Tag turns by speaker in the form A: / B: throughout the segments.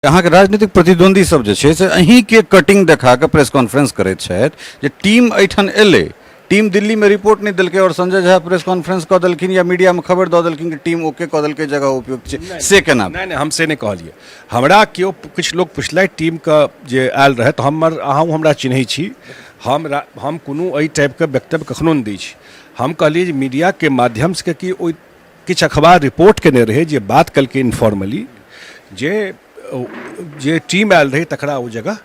A: अहाँके राजनीतिक प्रतिद्वंदी सब जे छै से अहीँके कटिंग देखा कऽ प्रेस कॉन्फ्रेंस करैत छथि जे टीम एहिठाम एलै, टीम दिल्लीमे रिपोर्ट नहि देलकै आओर संजय झा प्रेस कॉन्फ्रेंस कऽ देलखिन या मीडियामे खबर दऽ देलखिन कि टीम ओके कऽ देलकै, जगह उपयुक्त छै, से केना?
B: नहि नहि, हम से नहि कहलियै। हमरा केओ किछु लोक पुछलथि टीमके जे आयल रहै, तऽ हमर अहूँ हमरा चिन्है छी, हम कोनो एहि टाइपके वक्तव्य कखनो नहि दै छी। हम कहलियै जे मीडियाके माध्यमसँ कि ओहि किछु अखबार रिपोर्ट केने रहै जे बात केलकै इनफॉर्मली जे जे टीम आयल रहै तकरा ओ जगह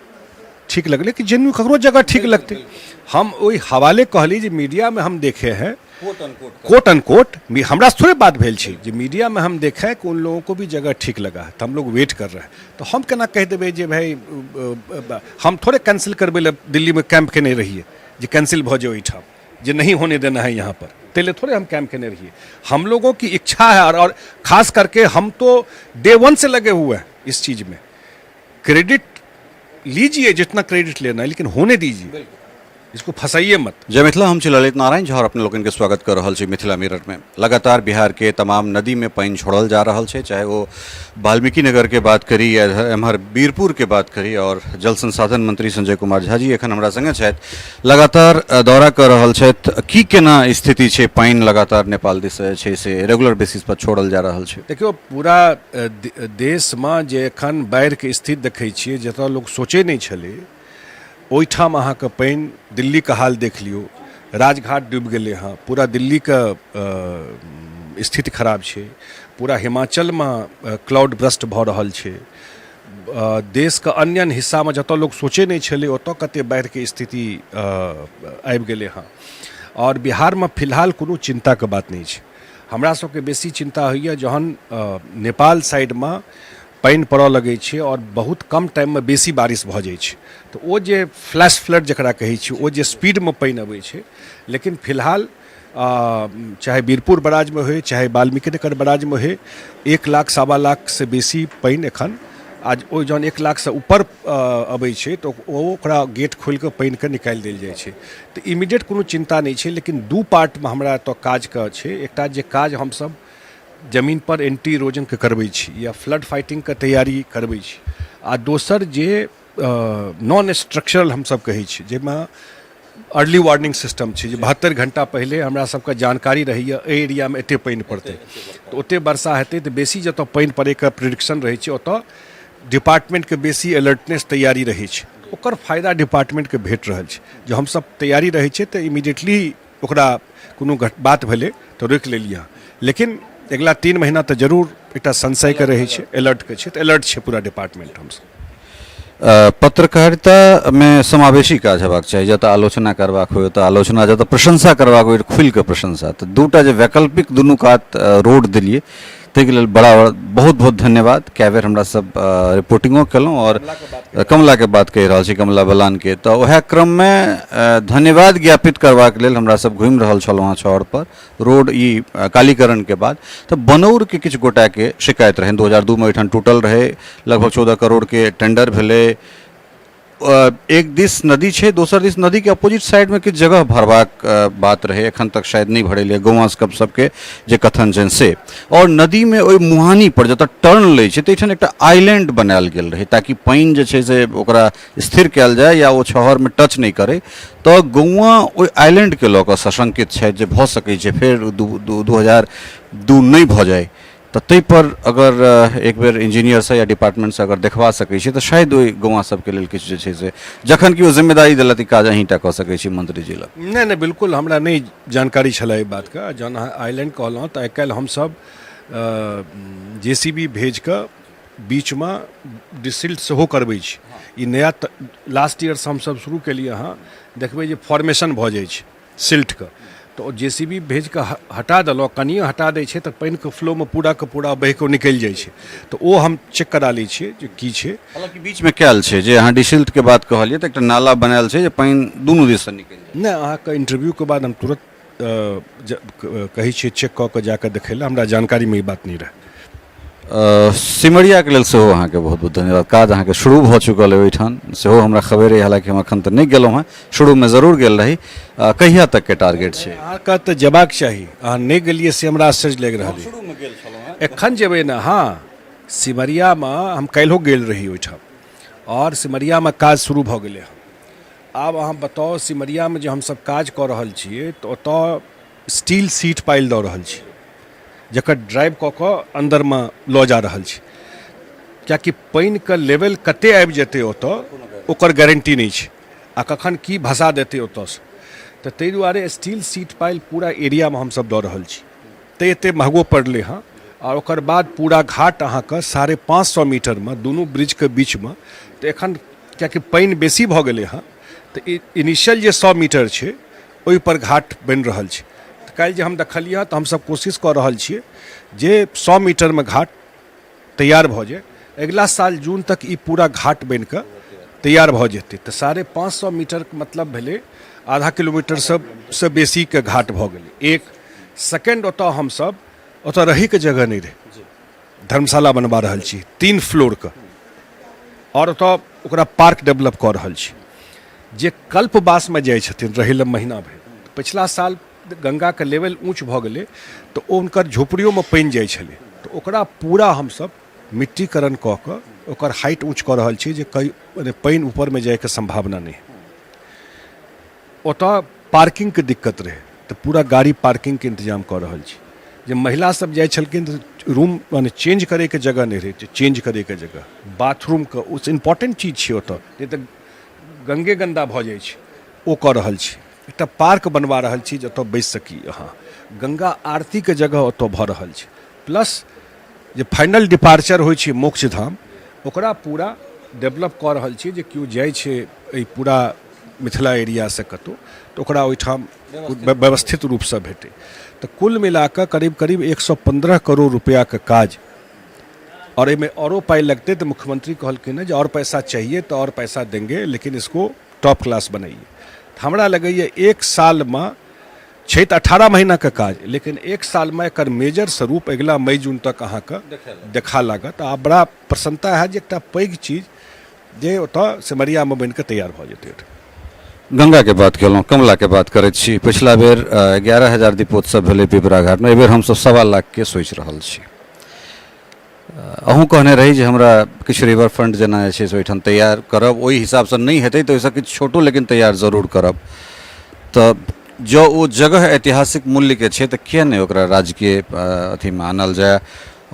B: ठीक लगलै कि जेन्यू ककरो जगह ठीक लगतै। हम ओहि हवाले कहली जे मीडियामे हम देखे हैं कोट अनकोट, हमरा से थोड़े बात भेल छै जे मीडिया में हम देखे कि उन लोगों को भी जगह ठीक लगा है, तो हम लोग वेट कर रहे हैं। तो हम केना कहि देबै जे भाई हम थोड़े कैंसिल करबै लए दिल्लीमे कैंप केने रहियै जे कैंसिल भऽ जाए ओहिठाम, जे नहीं होने देना है यहाँ पर, तेले थोड़े हम कैंप केने रहिए। हम लोगों की इच्छा है और खास करके हम तो डे वन से लगे हुए हैं इस चीज़ में। क्रेडिट लीजिए जितना क्रेडिट लेना है, लेकिन होने दीजिए, इसको फंसाइए मत।
A: जय मिथिला, हम छी ललित नारायण झा और अपने लोगन के स्वागत कर रहल छी मिथिला मिरर में। लगातार बिहार के तमाम नदी में पानि छोड़ल जा रहल छै, चाहे वो वाल्मीकि नगर के बात करी या एम्हर वीरपुर के बात करी। और जल संसाधन मंत्री संजय कुमार झा जी एखन हमरा संगे छथि, लगातार दौरा कर रहल छथि। की केना स्थिति छै, पानि लगातार नेपाल दिस छै से रेगुलर बेसिस पर छोड़ल जा रहल छै?
B: देखियौ, पूरा देशमे जे एखन बाढ़िके स्थिति देखै छियै, जतऽ लोक सोचै नहि छलै ओहिठाम अहाँके पानि, दिल्लीके हाल देख लियौ, राजघाट डूबि गेलै हँ, पूरा दिल्लीके स्थिति खराब छै, पूरा हिमाचलमे क्लाउड ब्रस्ट भऽ रहल छै, देशके अन्य अन्य हिस्सामे जतऽ लोक सोचै नहि छलै ओतऽ कते बाढ़िके स्थिति आबि गेलै हँ। आओर बिहारमे फिलहाल कोनो चिन्ताके बात नहि छै। हमरा सबके बेसी चिन्ता होइए जहन नेपाल साइडमे पानि पड़ऽ लगै छै आओर बहुत कम टाइममे बेसी बारिश भऽ जाइ छै, तऽ ओ जे फ्लैश फ्लड जकरा कहै छै, ओ जे स्पीडमे पानि अबै छै। लेकिन फिलहाल चाहे वीरपुर बराजमे होइ चाहे वाल्मीकि नगर बराजमे होइ, 1 लाख 1.25 लाखसँ बेसी पानि एखन आज ओ जहन 1 लाखसँ ऊपर अबै छै तऽ ओ ओकरा गेट खोलि कऽ पानिके निकालि देल जाइ छै। तऽ इमीडिएट कोनो चिन्ता नहि छै। लेकिन दू पार्टमे हमरा एतऽ काजके छै। एकटा जे काज हमसभ जमीन पर एंटी इरोजनके करबै छी या फ्लड फाइटिंगके तैयारी करबै छी, आ दोसर जे नॉन स्ट्रक्चरल हमसभ कहै छी, जाहिमे अर्ली वार्निंग सिस्टम छै जे 72 घंटा पहिले हमरा सबके जानकारी रहैए एहि एरियामे एते पानि पड़तै तऽ ओते वर्षा हेतै, तऽ बेसी जतऽ पानि पड़ैके प्रिडिक्शन रहै छै ओतऽ डिपार्टमेंटके बेसी अलर्टनेस तैयारी रहै छै। ओकर फायदा डिपार्टमेंटके भेट रहल छै जे हमसभ तैयारी रहै छै तऽ इमीडिएटली ओकरा कोनो बात भेलै तऽ रोकि लेलियै। लेकिन अगिला 3 महीना तऽ जरूर एकटा संशयके रहै छै, अलर्टके छै, तऽ अलर्ट छै पूरा डिपार्टमेंट हमसभ।
A: पत्रकारितामे समावेशी काज हेबाक चाही। जतऽ आलोचना करबाक होइ ओतऽ आलोचना, जतऽ प्रशंसा करबाक होइ खुलि कऽ प्रशंसा। तऽ दूटा जे वैकल्पिक दुनू कात रोड देलियै ताहिके लेल बड़ा बहुत बहुत धन्यवाद। कए बेर हमरा सब रिपोर्टिंगो केलहुँ आओर कमलाके बात कहि रहल छी, कमला बलानके। तऽ उएह क्रममे धन्यवाद ज्ञापित करबाक लेल हमरा सब घुमि रहल छलहुँ हँ छहरपर रोड ई कालीकरणके बाद, तऽ बनौरके किछु गोटाके शिकायत रहनि। 2002मे ओहिठाम टूटल रहै, लगभग 14 करोड़के टेंडर भेलै। एक दिस नदी छै, दोसर दिस नदीके अपोजिट साइडमे किछु जगह भरबाक बात रहै, एखन तक शायद नहि भरेलै गौआँ सबके जे कथन छनि से। आओर नदीमे ओहि मुहानी पर जतऽ टर्न लै छै ताहिठाम एकटा आइलैंड बनायल गेल रहै ताकि पानि जे छै से ओकरा स्थिर कयल जाय या ओ छहरमे टच नहि करै। तऽ गौआँ ओहि आइलैंडके लऽ कऽ सशंकित छथि जे भऽ सकै छै फेर 2002 नहि भऽ जाय। तऽ ताहिपर अगर एक बेर इंजीनियरसँ या डिपार्टमेंटसँ अगर देखबा सकै छी तऽ शायद ओहि गौआँ सबके लेल किछु जे छै से, जखन कि ओ जिम्मेदारी देलथि ई काज अहीँटा कऽ सकै छी मंत्रीजी लग।
B: नहि नहि, बिल्कुल हमरा नहि जानकारी छलै एहि बातके। जहन अहाँ आइलैंड कहलहुँ तऽ आइकाल्हि हमसब जे सी बी भेज कऽ बीचमे डिसिल्ट सेहो करबै छी। ई नया लास्ट ईयरसँ हमसब शुरू केलियै हँ। देखबै जे फॉर्मेशन भऽ जाइ छै सिल्टके, तऽ ओ जे सी बी भेज कऽ हटा देलहुँ। कनियो हटा दै छै तऽ पानिके फ्लोमे पूराके पूरा बहि कऽ निकलि जाइ छै। तऽ ओ हम चेक करा लै छियै जे की छै।
A: हालाँकि बीचमे कयल छै जे अहाँ डिसिल्टके बात कहलियै तऽ एकटा नाला बनायल छै जे पानि दुनू दिससँ निकलि जाइ।
B: नहि, अहाँके इंटरव्यूके बाद हम तुरन्त कहै छियै चेक कऽ कऽ जा कऽ देखै लए। हमरा जानकारीमे ई बात नहि रहए।
A: सिमरियाके लेल सेहो अहाँके बहुत बहुत धन्यवाद। काज अहाँके शुरू भऽ चुकल अइ ओहिठाम सेहो हमरा खबर अइ, हालाँकि हम एखन तऽ नहि गेलहुँ हेँ, शुरूमे जरूर गेल रही। कहिया तकके टारगेट छै?
B: अहाँके तऽ जेबाक चाही, अहाँ नहि गेलियै से हमरा आश्चर्य लागि रहल अइ।
A: शुरूमे गेल छलहुँ हेँ।
B: एखन जेबै ने? हँ, सिमरियामे हम काल्हिओ गेल रही ओहिठाम आओर सिमरियामे काज शुरू भऽ गेलै हँ। आब अहाँ बताउ, सिमरियामे जे हमसभ काज कऽ रहल छियै तऽ ओतऽ स्टील सीट पाइल दऽ रहल छी, जकर ड्राइव कऽ कऽ अन्दरमे लऽ जा रहल छी, कियाकि पानिके लेवल कते आबि जेतै ओतऽ ओकर गारंटी नहि छै आ कखन की भसा देतै ओतऽसँ। तऽ ताहि दुआरे स्टील सीट पाइल पूरा एरियामे हमसभ दऽ रहल छी, तैँ एतेक महगो पड़लै हँ। आओर ओकर बाद पूरा घाट अहाँके 550 मीटरमे दुनू ब्रिजके बीचमे, तऽ एखन कियाकि पानि बेसी भऽ गेलै हँ तऽ इनिशियल जे 100 मीटर छै ओहिपर घाट बनि रहल छै। तऽ काल्हि जे हम देखलियै हँ तऽ हमसभ कोशिश कऽ रहल छियै जे 100 मीटरमे घाट तैयार भऽ जाय। अगिला साल जून तक ई पूरा घाट बनि कऽ तैयार भऽ जेतै। तऽ 550 मीटरके मतलब भेलै आधा किलोमीटरसँ से बेसीके घाट भऽ गेलै। एक सेकेंड ओतऽ हमसभ ओतऽ रहैके जगह नहि रहै, धर्मशाला बनबा रहल छी 3 फ्लोरके आओर ओतऽ ओकरा पार्क डेवलप कऽ रहल छी। जे कल्पवासमे जाइ छथिन रहै लए महीना भरि, पछिला साल गंगाके लेवल ऊँच भऽ गेलै तऽ ओ हुनकर झोपड़ियोमे पानि जाइ छलै, तऽ ओकरा पूरा हमसभ मिट्टीकरण कऽ कऽ ओकर हाइट ऊँच कऽ रहल छी जे कई मने पानि ऊपरमे जाइके सम्भावना नहि। ओतऽ पार्किंगके दिक्कत रहै तऽ पूरा गाड़ी पार्किंगके इंतजाम कऽ रहल छी। जे महिला सब जाइ छलखिन तऽ रूम माने चेंज करैके जगह नहि रहै, चेंज करैके जगह, बाथरूमके ओ इम्पोर्टेंट चीज छै ओतऽ, नहि तऽ गंगे गन्दा भऽ जाइ छै, ओ कऽ रहल छी। एकटा पार्क बनवा रहल छी जतऽ बैस सकी अहाँ, गंगा आरतीके जगह ओतऽ भऽ रहल छै। प्लस जे फाइनल डिपार्चर होइ छै मोक्ष धाम, ओकरा पूरा डेवलप कऽ रहल छी जे केओ जाइ छै एहि पूरा मिथिला एरियासँ कतहु तऽ ओकरा ओहिठाम व्यवस्थित रूपसँ भेटै। तऽ कुल मिला कऽ करीब करीब 115 करोड़ रुपैआके काज, आओर एहिमे औरो पाइ लगतै तऽ मुख्यमंत्री कहलखिन हँ जे आओर पैसा चाहिए तऽ आओर पैसा देंगे, लेकिन इसको टॉप क्लास बनाइए। तऽ हमरा लगैए एक सालमे छै तऽ 18 महीनाके काज, लेकिन एक सालमे एकर मेजर स्वरूप अगिला मई जून तक अहाँके देखा लागत। आ बड़ा प्रसन्नता हैत जे एकटा पैघ चीज जे ओतऽ सिमरियामे बनिकऽ तैयार भऽ जेतै।
A: गंगाके बात केलहुँ, कमलाके बात करैत छी। पछिला बेर 11,000 दीपोत्सव भेलै पिपरा घाटमे, एहिबेर हमसभ 1.25 लाखके सोचि रहल छी। अहूँ कहने रही जे हमरा किछु रिवर फ्रंट जेना जे छै से ओहिठाम तैयार करब, ओहि हिसाबसँ नहि हेतै तऽ ओहिसँ किछु छोटो लेकिन तैयार जरूर करब। तऽ जँ ओ जगह ऐतिहासिक मूल्यके छै तऽ किए नहि ओकरा राजकीय अथीमे आनल जाय,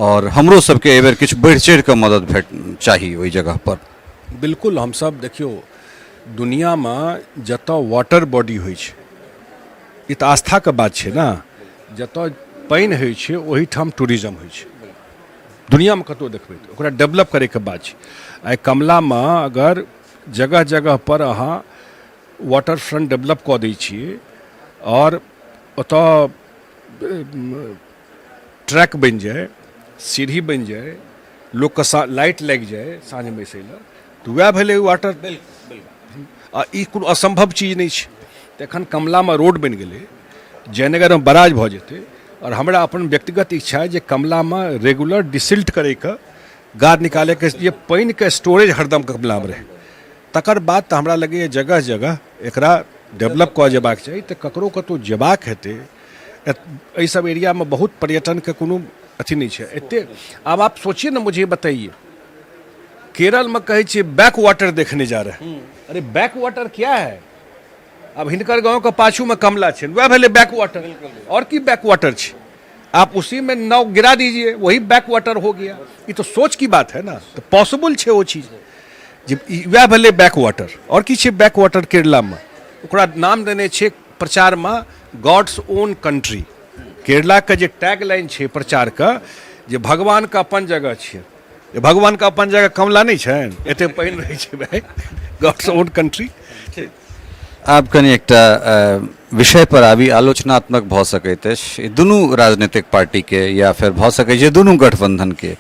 A: आओर हमरो सबके एहिबेर किछु बढ़ि चढ़ि कऽ मदद भेट चाही ओहि जगहपर।
B: बिल्कुल, हमसभ देखियौ दुनिआँमे जतऽ वाटर बॉडी होइ छै, ई तऽ आस्थाके बात छै ने, जतऽ पानि होइ छै ओहिठाम टूरिज्म होइ छै। दुनिआँमे कतहु देखबै तऽ ओकरा डेवलप करैके बात छै। आइ कमलामे अगर जगह जगहपर अहाँ वाटर फ्रंट डेवलप कऽ दै छियै आओर ओतऽ ट्रैक बनि जाय, सीढ़ी बनि जाय, लोकके लाइट लागि जाय साँझमे बैसै लए, तऽ वएह भेलै वाटर। आ ई कोनो असम्भव चीज नहि छै। तऽ एखन कमलामे रोड बनि गेलै, जयनगरमे बराज भऽ जेतै, आओर हमरा अपन व्यक्तिगत इच्छा अइ जे कमलामे रेगुलर डिसिल्ट करैके, गाद निकालैके, जे पानिके स्टोरेज हरदम कमलामे रहै। तकर बाद तऽ हमरा लगैए जगह जगह एकरा डेवलप कऽ जेबाक चाही। तऽ ककरो कतहु जेबाक हेतै एहि सब एरियामे बहुत पर्यटनके कोनो अथी नहि छै एते। आब आप सोचिए ने, मुझे बताइए, केरल में कहै छियै बैक वाटर देखने जा रहे हैं। अरे बैक वाटर क्या है? अब हिनकर गाँव के पाछू में कमला छै, वएह भेलै बैक वाटर। और की बैक वाटर छै? आप उसी में नाव गिरा दीजिए, वही बैक वाटर हो गया। ई तो सोच की बात है ना। तो पॉसिबल छै ओ चीज जे वएह भेलै बैक वाटर। और की छै बैक वाटर? केरलामे ओकरा नाम देने छै प्रचारमे गॉड्स ओन कंट्री। केरलाके जे टैग लाइन छै प्रचारके जे भगवानके अपन जगह छै, जे भगवानके अपन जगह कमला नहि छनि, एते पानि रहै छै भाइ, गॉड्स ओन कंट्री।
A: आब कनि एकटा विषय पर आबी, आलोचनात्मक भऽ सकैत अछि ई दुनू राजनीतिक पार्टीके, या फेर भऽ सकै छै दुनू गठबंधनके।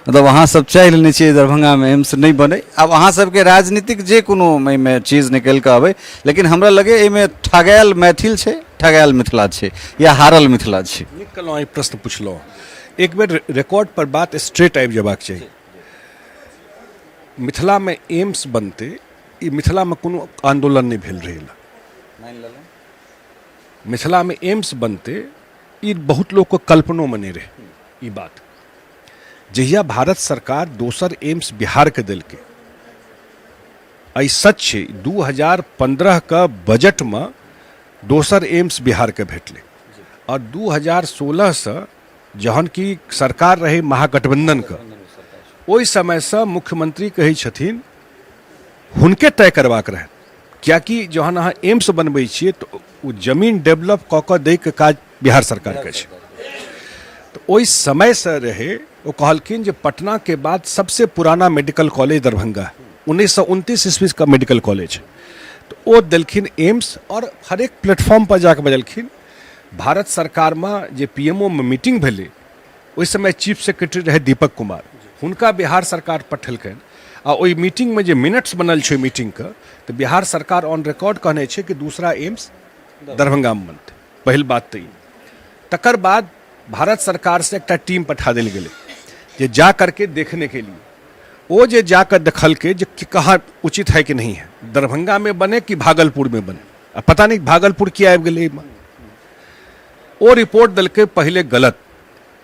A: मतलब अहाँ सब चाहि लेने छियै दरभंगामे एम्स नहि बनै, आब अहाँ सबके राजनीतिक जे कोनो एहिमे चीज निकलि कऽ अबै, लेकिन हमरा लगै एहिमे ठगायल मैथिल छै, ठगायल मिथिला छै, या हारल मिथिला छै।
B: नीक कहलहुँ, ई प्रश्न पुछलहुँ। एक बेर रिकॉर्ड पर बात स्ट्रेट आबि जेबाक चाही। मिथिलामे एम्स बनतै, ई मिथिलामे कोनो आन्दोलन नहि भेल रहै। मिथिलामे एम्स बनतै ई बहुत लोकके कल्पनोमे नहि रहै ई बात। जहिया भारत सरकार दोसर एम्स बिहारके देलकै, एहि सच छै, 2015 के बजटमे दोसर एम्स बिहारके भेटलै आओर 2016सँ जहन कि सरकार रहै महागठबंधनके, ओहि समयसँ मुख्यमंत्री कहै छथिन हुनके तय करबाक रहनि, किएकि जहन अहाँ एम्स बनबै छियै तऽ ओ जमीन डेवलप कऽ कऽ दैके काज बिहार सरकारके छै। तऽ ओहि समयसँ रहै, ओ कहलखिन जे पटनाके बाद सबसे पुराना मेडिकल कॉलेज दरभंगा है, 1929 ईस्वी का मेडिकल कॉलेज है। तऽ ओ देलखिन एम्स आओर हरेक प्लेटफॉर्म पर जाकऽ बजलखिन। भारत सरकारमे जे पी एम ओ मे मीटिंग भेलै, ओहि समय चीफ सेक्रेटरी रहै दीपक कुमार, हुनका बिहार सरकार पठेलकनि आ ओहि मीटिंगमे जे मिनट्स बनल छै मीटिंगके, तऽ बिहार सरकार ऑन रिकॉर्ड कहने छै कि दूसरा एम्स दरभंगामे बनतै। पहिल बात तऽ ई। तकर बाद भारत सरकारसँ एकटा टीम पठा देल गेलै जे जा करके देखने के लिए। ओ जे जाकर देखलकै जे कि कहाँ उचित है कि नहीं है, दरभंगामे बने कि भागलपुरमे बने, आ पता नहि भागलपुर किया आबि गेलै एहिमे। ओ रिपोर्ट देलकै पहिले गलत।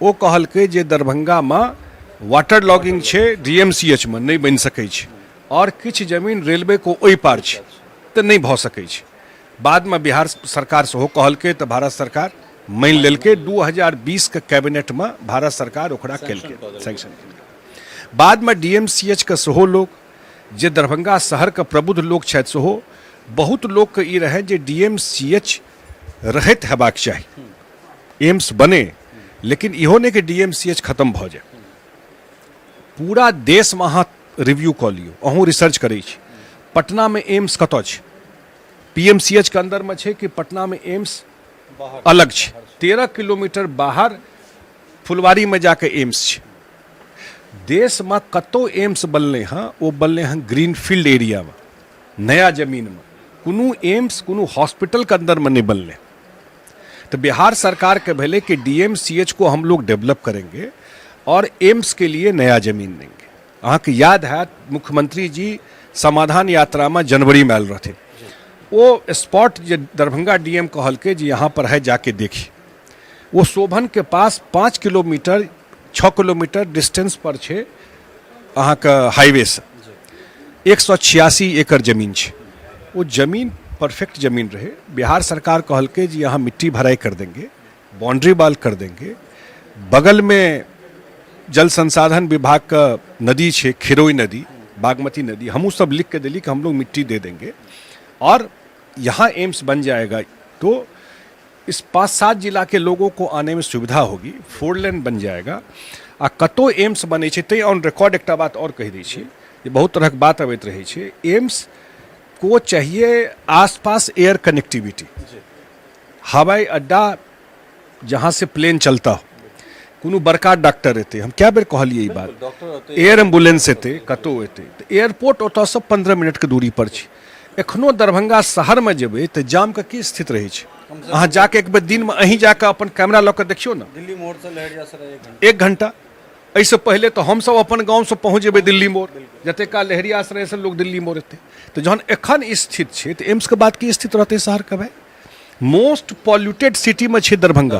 B: ओ कहलकै जे दरभंगामे वाटर लॉगिंग छै, डी एम सी एच मे नहि बनि सकै छै, आओर किछु जमीन रेलवे को ओहि पार छै तऽ नहि भऽ सकै छै। बादमे बिहार सरकार सेहो कहलकै तऽ भारत सरकार मानि लेलकै। 2020 के कैबिनेटमे भारत सरकार ओकरा केलकै, सैंक्शन केलकै। बादमे डी एम सी एच के सेहो लोक जे दरभंगा शहरके प्रबुद्ध लोक छथि, सेहो बहुत लोकके ई रहै जे डी एम सी एच रहैत हेबाक चाही, एम्स बने, लेकिन इहो नहि कि डी एम सी एच खत्म भऽ जाय। पूरा देशमे अहाँ रिव्यू कऽ लियौ, अहूँ रिसर्च करै छी, पटनामे एम्स कतऽ छै? पी एम सी एच के अन्दरमे छै कि पटनामे एम्स अलग छै? 13 किलोमीटर बाहर फुलवारीमे जाके एम्स छै। देशमे कतहु एम्स बनलै हँ, ओ बनलै हँ ग्रीन फील्ड एरियामे, नया जमीनमे। कोनो एम्स कोनो हॉस्पिटलके अन्दरमे नहि बनलै। तऽ बिहार सरकारके भेलै कि डी एम सी एच को हम लोग डेवलप करेंगे और एम्स के लिए नया जमीन देंगे। अहाँके याद हैत, मुख्यमंत्री जी समाधान यात्रामे जनवरीमे आयल रहथिन, ओ स्पॉट जे दरभंगा डी एम कहलकै जे यहाँ पर है, जाके देखी, ओ शोभन के पास 5 किलोमीटर 6 किलोमीटर डिस्टेंस पर छै अहाँके हाईवे से, 186 एकड़ जमीन छै। ओ जमीन परफेक्ट जमीन रहै। बिहार सरकार कहलकै जे यहाँ मिट्टी भराई कर देंगे, बाउंड्री वाल कर देंगे, बगल में जल संसाधन विभाग का नदी छै, खिरोई नदी, बागमती नदी, हमहूँ सब लिख के देली कि हम लोग मिट्टी दे देंगे और यहाँ एम्स बन जाएगा तो इस 5-7 जिला के लोगों को आने में सुविधा होगी, 4 लेन बन जाएगा। आ कतहु एम्स बनै छै, तैँ ऑन रिकॉर्ड एकटा बात आओर कहि दै छी जे बहुत तरहक बात अबैत रहै छै। एम्स को चाहिए आसपास एयर कनेक्टिविटी, हवाई अड्डा जहाँ से प्लेन चलता हो, कोनो बड़का डॉक्टर एतै, हम कए बेर कहलियै ई बात, एयर एम्बुलेंस एतै, कतहु एतै तऽ एयरपोर्ट ओतऽसँ 15 मिनटके दूरी पर छै। एखनो दरभंगा शहरमे जेबै तऽ जामके की स्थिति रहै छै, अहाँ जाके एक बेर दिनमे अहीं जाके अपन कैमरा लऽ कऽ देखियौ ने।
A: दिल्ली मोड़सँ लहेरियासराय एक घंटा।
B: एक घंटा। एहिसँ पहिले तऽ हमसभ अपन गाँवसँ पहुँच जेबै दिल्ली मोड़, जतेक काल लहेरियासरायसँ लोक दिल्ली मोड़ एतै। तऽ जहन एखन स्थित छै तऽ एम्सके बाद की स्थित रहतै शहरके? भाइ, मोस्ट पॉल्यूटेड सिटीमे छै दरभंगा,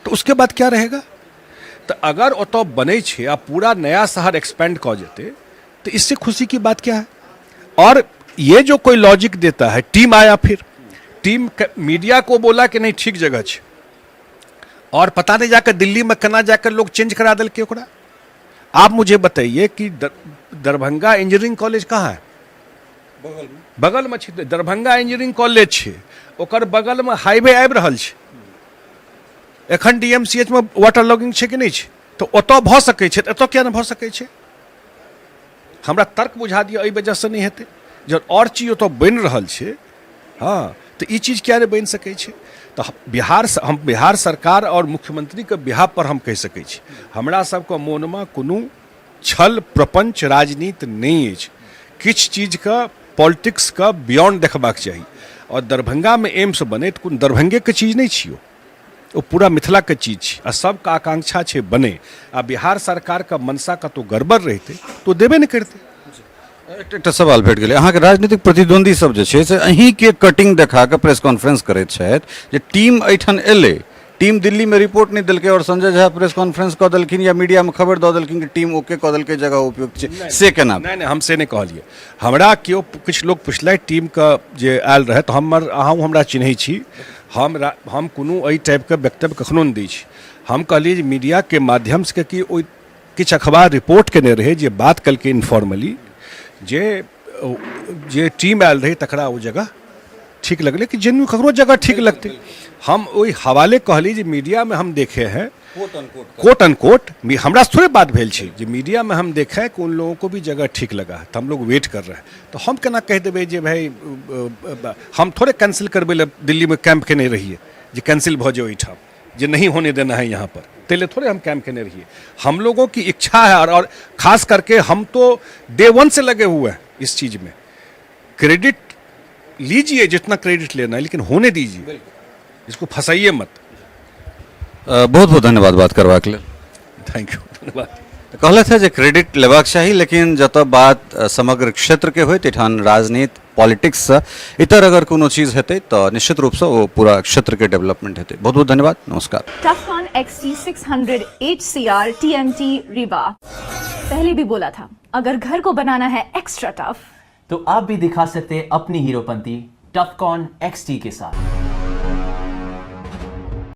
B: तऽ उसके बाद क्या रहेगा? तऽ अगर ओतऽ बनै छै आ पूरा नया शहर एक्सपेंड कऽ जेतै तो इससे खुशी की बात क्या है? और ये जो कोई लॉजिक देता है, टीम आया, फिर टीम मीडिया को बोला कि नहीं ठीक जगह छै, और पता नहीं जाकर दिल्ली में केना जाकर लोग चेंज करा देलकै ओकरा। आप मुझे बताइए कि दरभंगा इंजीनियरिंग कॉलेज कहाँ है? बगल में छै। दरभंगा इंजीनियरिंग कॉलेज छै, ओकर बगल में हाईवे आबि रहल छै। एखन डी एम सी एच में वाटर लॉगिंग छै कि नहि छै? तऽ ओतऽ भऽ सकै छै तऽ एतऽ किया नहि भऽ सकै छै? हमरा तर्क बुझा दिअ, एहि वजहसँ नहि हेतै। जब आओर चीज ओतऽ बनि रहल छै, हँ, तऽ ई चीज किया नहि बनि सकै छै? तऽ बिहार, हम बिहार सरकार आओर मुख्यमंत्रीके बिहाफ पर हम कहि सकै छी, हमरा सबके मोनमे कोनो छल प्रपञ्च राजनीति नहि अछि। किछु चीजके पॉलिटिक्सके बियॉन्ड देखबाक चाही। आओर दरभंगामे एम्स बनै तऽ कोनो दरभंगेके चीज नहि छियौ, ओ पूरा मिथिलाके चीज छी आ सबके आकांक्षा छै बने। आ बिहार सरकारके मनसा कतहु गड़बड़ रहितै तऽ ओ देबे नहि करितै।
A: एकटा सवाल भेट गेलै। अहाँके राजनीतिक प्रतिद्वंदी सब जे छै से अहीँके कटिंग देखा कऽ प्रेस कॉन्फ्रेंस करैत छथि जे टीम एहिठाम एलै, टीम दिल्लीमे रिपोर्ट नहि देलकै आओर संजय झा प्रेस कॉन्फ्रेंस कऽ देलखिन या मीडियामे खबर दऽ देलखिन कि टीम ओके कऽ देलकै, जगह उपयुक्त छै, से केना?
B: नहि नहि, हम से नहि कहलियै। हमरा केओ किछु लोक पुछलथि टीमके जे आयल रहै, तऽ हमर अहूँ हमरा चिन्है छी, हम कोनो एहि टाइपके वक्तव्य कखनो नहि दै छी। हम कहलियै जे मीडियाके माध्यमसँ कि ओहि किछु अखबार रिपोर्ट केने रहै जे बात केलकै इनफॉर्मली जे जे टीम आयल रहै तकरा ओ जगह ठीक लगलै कि जेन्यू ककरो जगह ठीक लगतै। हम ओहि हवाले कहली जे मीडियामे हम देखे हैं, कोट अनकोट, हमरा से थोड़े बात भेल छै, जे मीडिया में हम देखे कि उन लोगों को भी जगह ठीक लगा है, तो हम लोग वेट कर रहे हैं। तो हम केना कहि देबै जे भाई हम थोड़े कैंसिल करबै लए दिल्लीमे कैंप केने रहियै जे कैंसिल भऽ जाए ओहिठाम, जे नहीं होने देना है यहाँ पर, ताहि लए थोड़े हम कैंप केने रहियै। हम लोगों की इच्छा है और खास करके हम तो डे वन से लगे हुए हैं इस चीज़ में। क्रेडिट लीजिए जितना क्रेडिट लेना है, लेकिन होने दीजिए इसको, फंसाइए मत।
A: बहुत बहुत धन्यवाद बात करबाक लेल।
B: Thank you, धन्यवाद।
A: कहलथि है जे क्रेडिट लेबाक चाही, लेकिन जतऽ बात समग्र क्षेत्रके होय ताहिठाम राजनीति पॉलिटिक्ससँ इतर अगर कोनो चीज हेतै तऽ निश्चित रूपसँ ओ पूरा क्षेत्रके डेवलपमेंट हेतै। बहुत बहुत धन्यवाद, नमस्कार।
C: Tufcon XT600 HCR TMT Rebar। पहले भी बोला था, अगर घर को बनाना है एक्स्ट्रा टफ
D: तो आप भी दिखा सकते हैं अपनी हीरोपंती टफकॉन XT के साथ।